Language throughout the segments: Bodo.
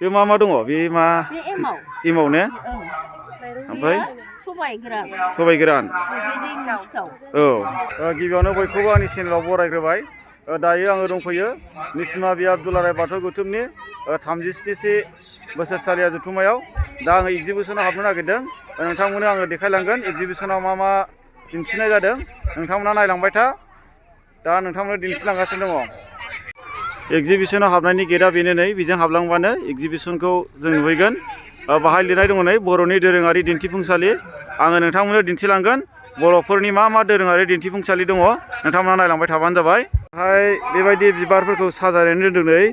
बे मा दङ बे मा बे एमाव एमाव ने ओमफ्राय सबाइ गोरान सबाइ गोरान दैनि सिथाव औ गिबियावनो बयखौबो आंनि चेनेलाव बरायग्रोबाय दायो आङो दंफैयो निसिमा बियाब दुलाराय बाथौ गौथुमनि 37 बोसोरसालिया जथुम्मायाव दा आङो एगजिबिसनाव हाबनो नागिरदों नोंथांमोननो आङो देखायलांगोन एगजिबिसनाव मा दिन्थिनाय जादों नोंथांमोना नायलांबाय था दा नोंथांमोननो दिन्थिलांगासिनो दङ एगजिबिसनाव हाबनायनि गेटआ बेनो नै बेजों हाबलांबानो एगजिबिसनखौ जों नुहैगोन बाहाय लिरनाय दङ नै बर'नि दोरोङारि दिन्थिफुंसालि आङो नोंथांमोननो दिन्थिलांगोन बर'फोरनि मा दोरोङारि दिन्थिफुंसालि दङ नोंथांमोना नायलांबाय थाबानो जाबाय बेहाय बेबायदि बिबारफोरखौ साजायनानै दोनदों नै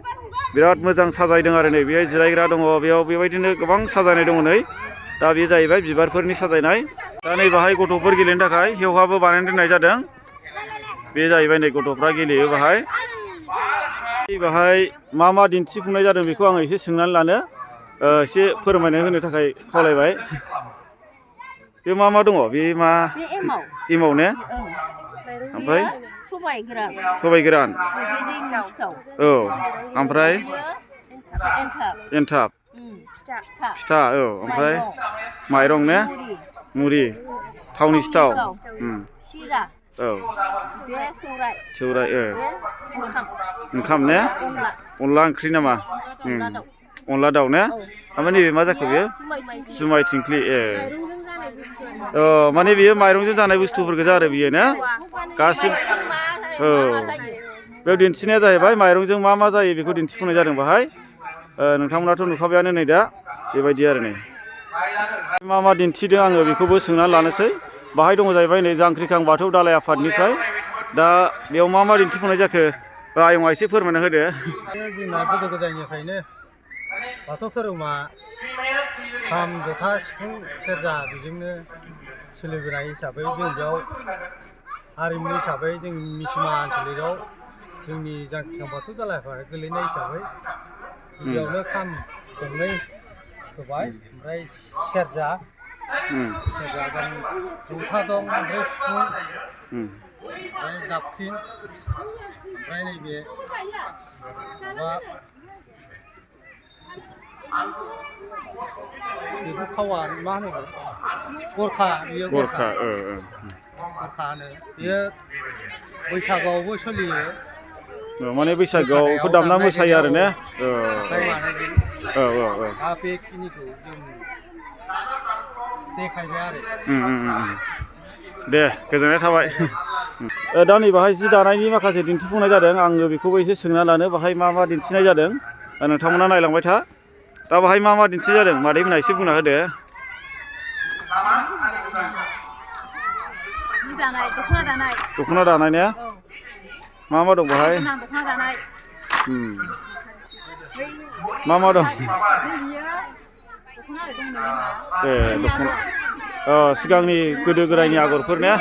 बिराद मोजां साजायदों आरो नै बेहाय जिरायग्रा दङ बेयाव बेबायदिनो गोबां साजायनाय दङ नै दा बे जाहैबाय बिबारफोरनि साजायनाय दा नै बाहाय गथ'फोर गेलेनो थाखाय हेवहाबो बानायना दोननाय जादों बे जाहैबाय नै गथ'फ्रा गेलेयो बाहाय मा दिन्थिफुंनाय जादों बेखौ आङो एसे सोंनानै लानो एसे फोरमायना होनो थाखाय खावलायबाय बे मा दङ बे एमाव ने ओमफ्राय सबाइ गोरान दैनि सिथाव औ ओमफ्राय एन्थाब फिथा औ ओमफ्राय माइरं ने मुरि थावनि सिथाव सिरा औ बे सौराय बे ओंखाम ने अनला ओंख्रि नामा अनला दाउ ने ओमफ्राय नैबे मा जाखो बेयो जुमाय थिंख्लि माने बेयो माइरंजों जानाय बुस्थुफोर गोजा आरो बियो ना गासिबो औ बेयाव दिन्थिनाया जाहैबाय माइरंजों मा जायो बेखौ दिन्थिफुंनाय जादों बाहाय नोंथांमोनाथ' नुखाबायानो नै दा बेबायदि आरो नै मा दिन्थिदों आङो बेखौबो सोंनानै लानोसै बाहाय दङ जाहैबाय नै जांख्रिखां बाथौ दालाय आफादनिफ्राय दा बेयाव मा दिन्थिफुंनाय जाखो आयंआ एसे फोरमायना होदो जोंना गोदो गोदायनिफ्रायनो बाथौ धोरोमा खाम जथा सिफुं सेरजा बेजोंनो सोलिबोनाय हिसाबै जों बेयाव हारिमु हिसाबै जों मिसिमा ओनसोलाव जोंनि जांख्रिखां बाथौ दालाय आफादा गोलैनाय हिसाबै गिबियावनो खाम गंनै होबाय ओमफ्राय सेरजा दं जथा दं ओमफ्राय सिफुं ओमफ्राय जाबख्रिं ओमफ्राय नैबे माबा बेखौ खावा मा होनो गरखा बेयो गरखा होनो बेयो बैसागोआवबो सोलियो माने बैसागोआव बेखौ दामना मोसायो आरो ने दा बेखिनिखौ जों देखायबाय आरो दे गोजोननाय थाबाय दा नै बाहाय जि दानायनि माखासे दिन्थिफुंनाय जादों आङो बेखौबो एसे सोंना लानो बाहाय मा दिन्थिनाय जादों नोंथांमोना नायलांबाय था दा बाहाय मा दिन्थिनाय जादों मादैमोना एसे बुंना होदो दख'ना दानाय ने मा दं बाहाय मा दं दख'ना सिगांनि गोदो गोदायनि आगरफोर ने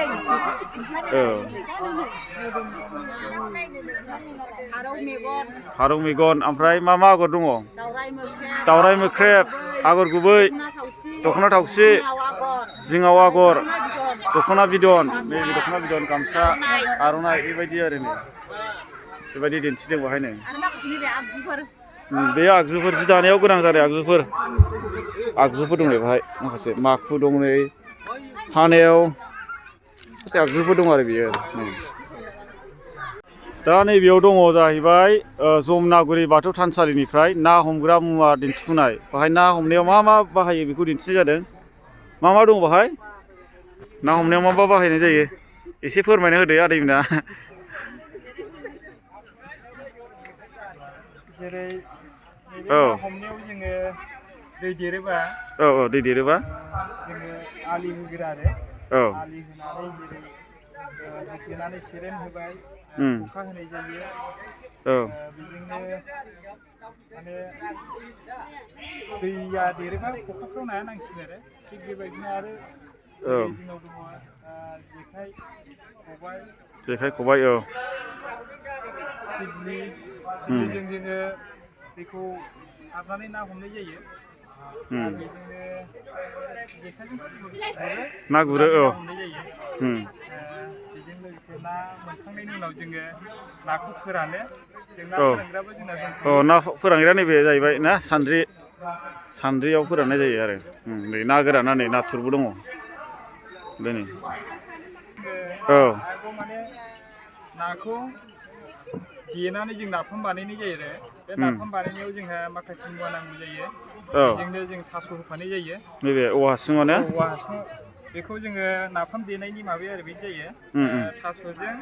फारौ मेगन ओमफ्राय मा आगर दङ दावराइ मोख्रेब आगर गुबै दख'ना थावसि जिङाव आगर दख'ना बिदन नैबे दख'ना बिदन गामसा आर'नाइ बेबायदि आरो नै बेबायदि दिन्थिदों बाहायनो बे आगजुफोर जि दानायाव गोनां जानाय आगजुफोर दं बाहाय माखासे माखु दं नै फानेव माखासे आगजुफोर दं आरो बियो दा नैबेयाव दङ जाहैबाय जमनागुरि बाथौ थानसालिनिफ्राय ना हमग्रा मुवा दिन्थिफुंनाय बाहाय ना हमनायाव मा बाहायो बेखौ दिन्थिनाय जादों मा दं बाहाय ना हमनायाव मा बाहायनाय जायो एसे फोरमायना होदो आदैमोना जेरै हमनायाव जोङो दै देरोबा जोङो आलि होग्रा आरो आलि होनानै जेरै होथेनानै सेरेन होबाय खखा होनाय जायो बेजोंनो माने दैया देरोबा खखाफ्राव नाया नांसिगोन आरो थिग बेबायदिनो आरो जोंनाव दङ जेखाइ खबाइ सिदलिजों जोङो बेखौ सारनानै ना हमनाय जायो बेजोंनो जेखाइजों ना गुरो हमनाय जायो बेजोंनो लोगोसे ना मोनखांनायनि उनाव जोङो नाखौ फोरानो जों ना औ। फोरानग्राबो जोंना अ ना फोरानग्रा नैबे जाहैबाय ना सान्द्रियाव फोराननाय जायो आरो नै ना गोराना नै नाथुरबो दङ बे नै औ आरोबाव माने नाखौ देनानै जों नाफाम बानायनाय जायो आरो बे नाफाम बानायनायाव जोंहा माखासे मुवा नांगौ जायो औ बेजोंनो जों थास' होफानाय जायो नैबे औवा हासुङावनो औवा हासुं बेखौ जोङो नाफाम देनायनि माबाया ओरैबायदि जायो थास'जों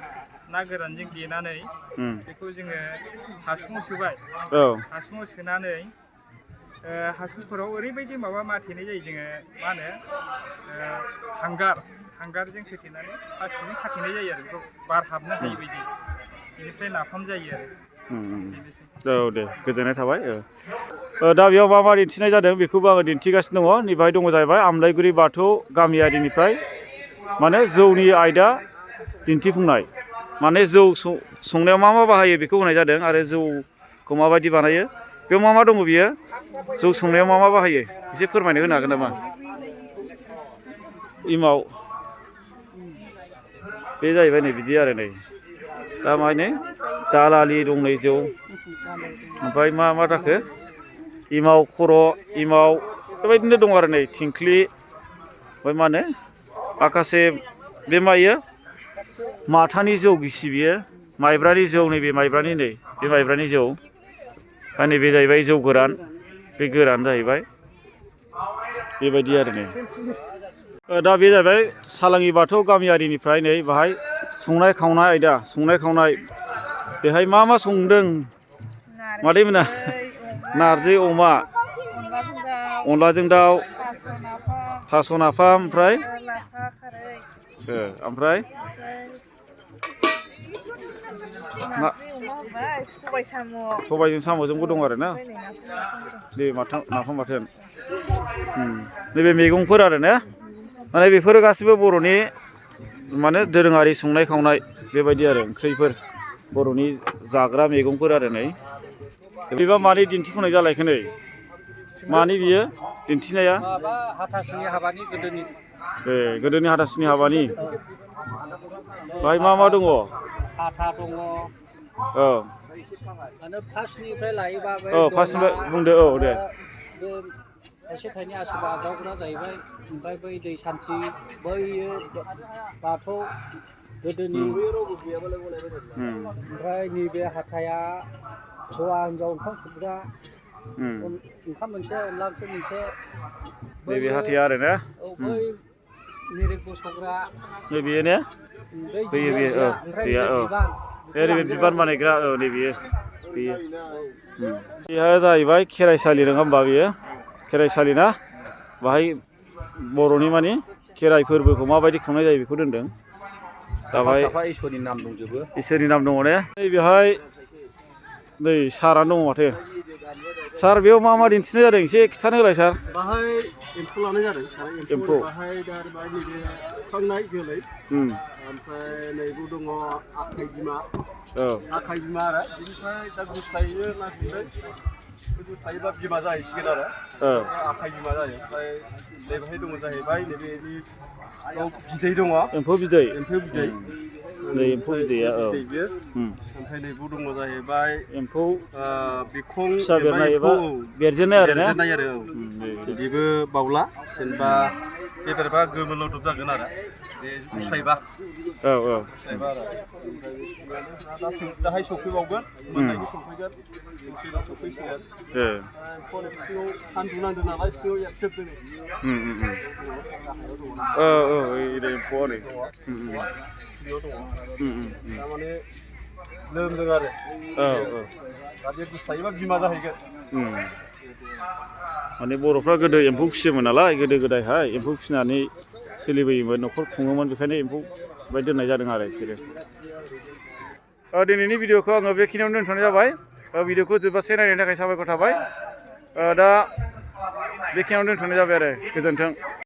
ना गोरानजों देनानै बेखौ जोङो हासुङाव सोबाय औ हासुङाव सोनानै हासुंफोराव ओरैबायदि माबा माथेनाय जायो जोङो मा होनो हांगारजों होथेनानै प्लास्टिकजों खाथेनाय जायो आरो बेखौ बार हाबनो हायि बायदि बेनिफ्राय नाफाम जायो आरो बेनोसै। औ दे गोजोननाय थाबाय दा बेयाव मा मा दिन्थिनाय जादों बेखौबो आङो दिन्थिगासिनो दङ नै बेहाय दङ जाहैबाय आमलायगुरि बाथौ गामियारिनिफ्राय माने जौनि आयदा दिन्थिफुंनाय माने जौ संनायाव मा मा बाहायो बेखौ होनाय जादों आरो जौखौ माबायदि बानायो बेयाव मा मा दङ बियो जौ संनायाव मा मा बाहायो एसे फोरमायनो होनो हागोन नामा? एमाव बे जाहैबाय नै बिदि आरो नै दा माने दालालि दं नै जौ ओमफ्राय मा मा जाखो एमाव खर' एमाव बेबायदिनो दं आरो नै थिंख्लि ओमफ्राय मा होनो माखासे बे मायो माथानि जौ गिसि बियो माइब्रानि जौ नैबे माइब्रानि नै बे माइब्रानि जौ दा नैबे जाहैबाय जौ गोरान बे गोरान जाहैबाय बेबायदि आरो नै दा बे जाहैबाय सालाङि बाथौ गामियारिनिफ्राय नै बाहाय संनाय खावनाय आयदा संनाय खावनाय बेहाय मा मा संदों मादै मोना नारजि अमा अनलाजों दाउ थास' नाफाम ओमफ्राय ओमफ्राय सबायजों साम'जोंबो दं आरो ना दे नाफाम बाथोन नैबे मैगंफोर आरो ना माने बेफोरो गासिबो बर'नि माने दोरोङारि संनाय खावनाय बेबायदि आरो ओंख्रिफोर बर'नि जाग्रा मैगंफोर आरो नै बेबा मारै दिन्थिफुंनाय जालायखो नै मानि बियो दिन्थिनाया हाथासुनि हाबानि गोदोनि गोदोनि हाथासुनि हाबानि बाहाय मा मा दङ हाथा दङ औ माने फार्स्टनिफ्राय लायोबा औ फार्स्टनिफ्राय बुंदो औ दे बे थाइसे थाइनै आसोरबा आजावग्रा जाहैबाय ओमफ्राय बै दै सान्थि बैयो बाथौ गोदोनि ओमफ्राय नैबे हाथाया हौवा हिन्जाव ओंखाम खुरग्रा ओंखाम मोनसे अनला ओंख्रि मोनसे नैबे हाथाया आरो ना बै निरिक बसग्रा नैबेयो ने बेयो बेयो औ जिया औ ओरैबो बिबान बानायग्रा औ नैबेयो बेयो बेहा जाहैबाय खेराइसालि नङा होमबा बेयो खेराइसालि ना बाहाय बर'नि मानि खेराइ फोरबोखौ माबायदि खुंनाय जायो बेखौ दोनदों दा बाहाय इसोरनि नाम दंजोबो इसोरनि नाम दङ ने नै बेहाय नै सारानो दङ माथो सार बेयाव मा मा दिन्थिनाय जादों एसे खिथानो होलाय सार बाहाय एम्फौ लानाय जादों एम्फौ बाहाय दा नैबे सुखांनाय जोलै ओमफ्राय नैबो दङ आखाइ बिमा आरो बिनिफ्राय दा गुस्लायो ना गुन्दै गुस्लायोबा बिमा जाहैसिगोन आरो आखाइ बिमा जायो ओमफ्राय नैबेहाय दङ जाहैबाय नैबेनि बिदै दङ एम्फौ बिदै नै एम्फौ ओमफ्राय बिदैया औ बियो ओमफ्राय नैबो दङ जाहैबाय एम्फौ बिखं फिसा बेरनाय एबा बेरजेननाय आरो ना आरो बेबो बावला जेनेबा बेदरबा गोमोलदब जागोन आरो बे गुस्लायबा औ गुस्लायबा आरो ओमफ्राय दाहाय सफैबावगोन मोननायनि सफैगोन सिगां सफैसिगोन सिङाव सान्दुं नांदों नालाय सिङाव एरसोबदों एम्फौआ नै बेयाव दङ थारमाने लोमदों आरो दा बे गुस्लायोबा बिमा जाहैगोन माने बर'फ्रा गोदो एम्फौ फिसियोमोन नालाय गोदो गोदायहाय एम्फौ फिसिनानै सोलिबोयोमोन न'खर खुङोमोन बेखायनो एम्फौ बाय दोननाय जादों आरो बिसोरो दिनैनि भिडिअखौ आङो बेखिनियावनो दोनथ'नाय जाबाय भिडिअखौ जोबजासे नायनायनि थाखाय साबायखर थाबाय दा बेखिनियावनो दोनथ'नाय जाबाय आरो गोजोन्थों।